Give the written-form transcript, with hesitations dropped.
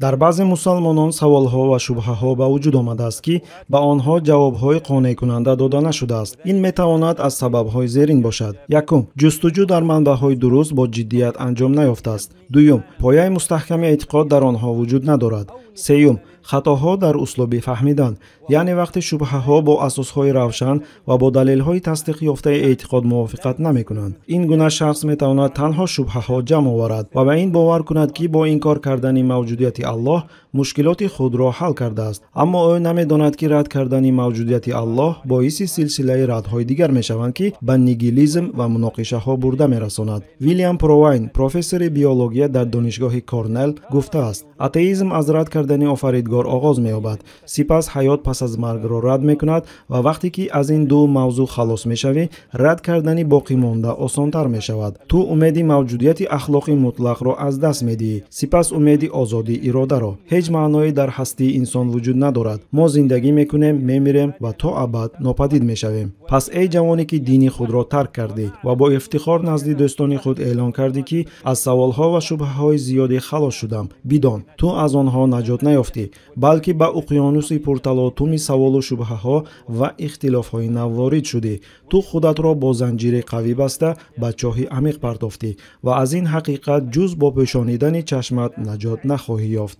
Дар баъзе мусалмонон саволҳо ва шубҳаҳо ба вуҷуд омадааст, ки ба онҳо ҷавобҳои қонеъкунанда дода нашудааст. Ин метавонад аз сабабҳои зерин бошад. Якум, ҷустуҷӯ дар манбаъҳои дуруст бо ҷиддият анҷом наёфтааст. Дуюм, пояи мустаҳками эътиқод дар онҳо вуҷуд надорад. Сеюм, хатоҳо дар услуби фаҳмидан, яъне вақте шубҳаҳо бо асосҳои равшан ва бо далелҳои тасдиқёфтаи эътиқод мувофиқат намекунанд. Ин гуна шахс метавонад танҳо шубҳаҳо ҷамъ оварад ва ба ин бовар кунад, ки бо инкор кардани мавҷудияти Аллоҳ мушкилоти худро ҳал кардааст. Аммо ӯ намедонад, ки рад кардани мавҷудияти Аллоҳ боиси силсилаи радҳои дигар мешаванд, ки ба нигилизм ва муноқишаҳо бурда мерасонад. Вилям Провайн, профессори биология дар Донишгоҳи Корнел, гуфтааст: атеизм аз рад кардани офаридгор оғоз меёбад, сипас ҳаёт пас аз маргро рад мекунад ва вақте ки аз ин ду мавзӯъ халос мешавӣ, рад кардани боқимонда осонтар мешавад. Ту умеди мавҷудияти ахлоқи мутлақро аз даст медиҳӣ, сипас умеди озодии иродаро. Ҳеҷ маъное дар ҳастии инсон вуҷуд надорад. Мо зиндагӣ мекунем, мемирем ва то абад нопадид мешавем. Пас эй ҷавоне, ки дини худро тарк кардӣ ва бо ифтихор назди дӯстони худ эълон кардӣ, ки аз саволҳо ва шубҳаҳои зиёде халос шудам, бидон, ту аз онҳо наҷот наёфтӣ, балки ба уқёнуси пурталотуми саволу шубҳаҳо ва ихтилофҳои нав ворид шудӣ. Ту худатро бо занҷири қавӣ баста ба чоҳи амиқ партофтӣ ва аз ин ҳақиқат ҷуз бо пӯшонидани чашмат наҷот нахоҳӣ ёфт.